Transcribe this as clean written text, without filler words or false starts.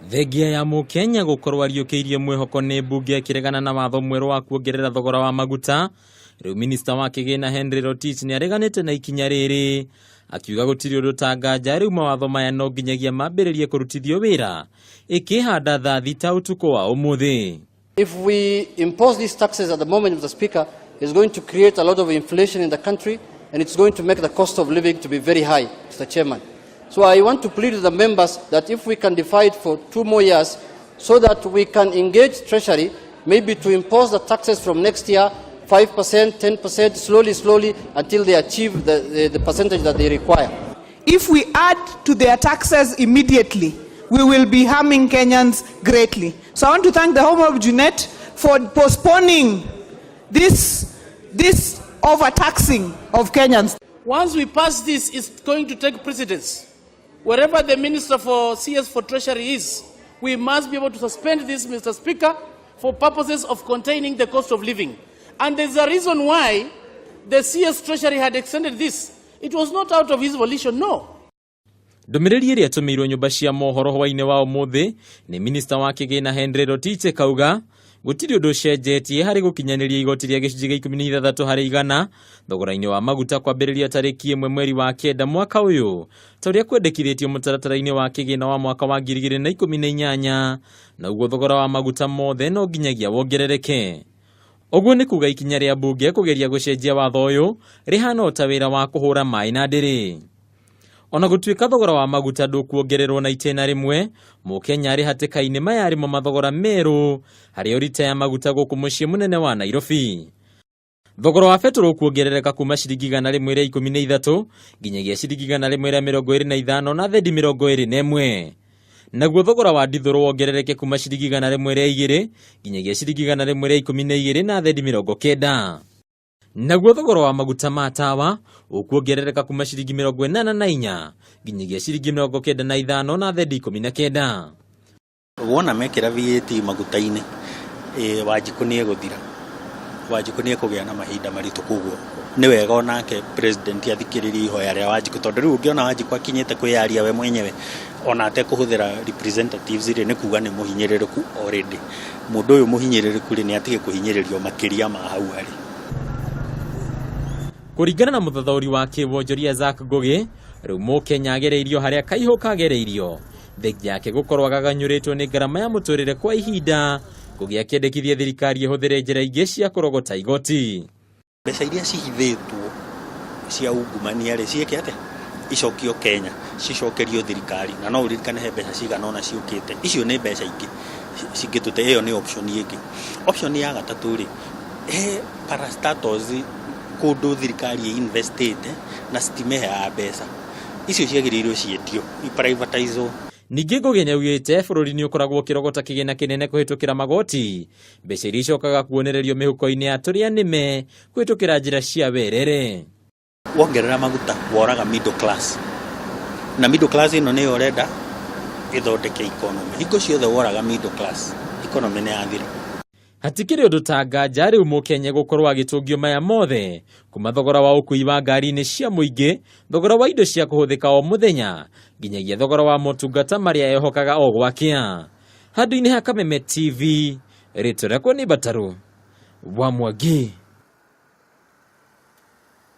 Thengia ya Mũkenya gũkorwo ariũkĩirie mwĩhoko nĩ mbunge akĩregana na watho mwerũ wa kuongerera thogora wa maguta, rĩu minista wa kĩgĩna Henry Rotich nĩ areganĩte na ikinya rĩrĩ, akiuga gũtirĩ ũndũ ta nganja rĩu mawatho maya no nginyagia mambĩrĩrie kũrutithio wĩra ĩkĩhanda thaa thita ũtukũ wa ũmũthĩ. If we impose these taxes at the moment, Mr. Speaker, it's going to create a lot of inflation in the country and it's going to make the cost of living to be very high, Mr. Chairman. So I want to plead with the members that if we can defer it for 2 more years so that we can engage Treasury maybe to impose the taxes from next year, 5%, 10%, slowly, slowly, until they achieve the percentage that they require. If we add to their taxes immediately, we will be harming Kenyans greatly. So I want to thank the Honorable Junet for postponing this overtaxing of Kenyans. Once we pass this, it's going to take precedence. Wherever the Minister for CS for Treasury is, we must be able to suspend this, Mr. Speaker, for purposes of containing the cost of living. And there's a reason why the CS Treasury had extended this. It was not out of his volition, no. Ndũmĩrĩri ĩrĩa ĩtũmĩirwo nyũmba cia mohoro hwainĩ wa ũmũthĩ nĩ minista wa kĩgĩna Henry Rotich kauga gũtirĩ ũndũ ũcenjetie harĩ gũkinyanĩria igoti rĩa gĩcunjĩ gĩa 16% thogora-inĩ wa maguta kwambĩrĩria tarĩki 1 mweri wa 9 mwaka ũyũ, ta ũrĩa kwendekithĩtio mũtaratara-inĩ wa kĩgĩna wa mwaka wa 2018, na ũguo thogora wa maguta mothe no nginyagia wongerereke. Ũguo nĩ kuga ikinya rĩa mbunge kũgeria gũcenjia watho ũyũ rĩhana o ta wĩra wa kũhũra maĩ na ndĩrĩ. Ona gũtuĩka thogora wa maguta ndũkuongererwo na itĩna rĩmwe, Mũkenya arĩ hatĩka-inĩ. Maya arĩmo mathogora merũ harĩ o rita ya maguta gũkũ mũciĩ mũnene wa Nairobi. Thogora wa betũrũ ũkuongerereka kuma ciringi 113 nginyagia ciringi 125 na thendi 21, naguo thogora wa ndithũrũ wongerereke kuma ciringi 102 nginyagia ciringi 112 na thendi 90, naguo thogora wa maguta ma tawa ũkuongerereka kuma ciringi 84 nginyagia ciringi 95 na thendi 19. Wona mekĩra VAT maguta-inĩ, Wanjikũ nĩ egũthira. Wanjikũ nĩ ekũgĩa na mahinda maritũ. Koguo nĩ wega onake president athikĩrĩrie ihoya rĩa Wanjikũ, tondũ rĩu ũngĩona Wanjikũ akinyĩte kwĩyaria we mwenyewe ona atekũhũthĩra representatives rĩ, nĩ kuga nĩ mũhinyĩrĩrĩku already. Mũndũ ũyũ mũhinyĩrĩrĩku rĩ, nĩ atige kũhinyĩrĩrio makĩria ma hau arĩ. Kũringana na mũthathaũri wa kĩwonjoria Zack Ngugi, rĩu Mũkenya agereirio harĩa kaihũ kagereirio, thengia yake gũkorwo agaganyũrĩtwo nĩ ngarama ya mũtũrĩre kwa ihinda. Ngugi akĩendekithia thirikari ĩhũthĩre njĩra ingĩ cia kũrogota igoti. Mbeca iria cihithĩtwo cia ungumania rĩ, ciĩke atĩa? Icokio Kenya, cicokerio thirikari. Na no ũririkane he mbeca cigana ũna ciũkĩte. Icio nĩ mbeca ingĩ cingĩtũte. Ĩyo nĩ option ĩngĩ. Option ya gatatũ rĩ, he parastatals kũndũ thirikari ĩinvestĩte na citimeheaga mbeca. Icio ciagĩrĩirwo ciendio, iprivatizwo. Ningĩ Ngugi nĩaugĩte bũrũri nĩ ũkoragwo ũkĩrogota kĩgĩna kĩnene kũhĩtũkĩra magoti, mbeca iria icokaga kuonererio mĩhuko-inĩ ya tũrĩa nĩme kũhĩtũkĩra njĩra cia werere. Wongerera maguta, woraga middle class, na middle class ĩno nĩyo ũrenda ĩthondeke economy. Hingo ciothe woraga middle class, economy nĩ yathira. Hatikĩrĩ ũndũ ta nganja rĩu Mũkenya gũkorwo agĩtũngio maya mothe, kuma thogora wa ũkui wa ngari-inĩ cia mũingĩ, thogora wa indo cia kũhũthĩka o mũthenya, nginyagia thogora wa motungata marĩa ehokaga o gwakĩa. Handũ-inĩ ha Kameme TV, rĩtwa rĩakwa nĩ Mbatarũ wa Mwangi.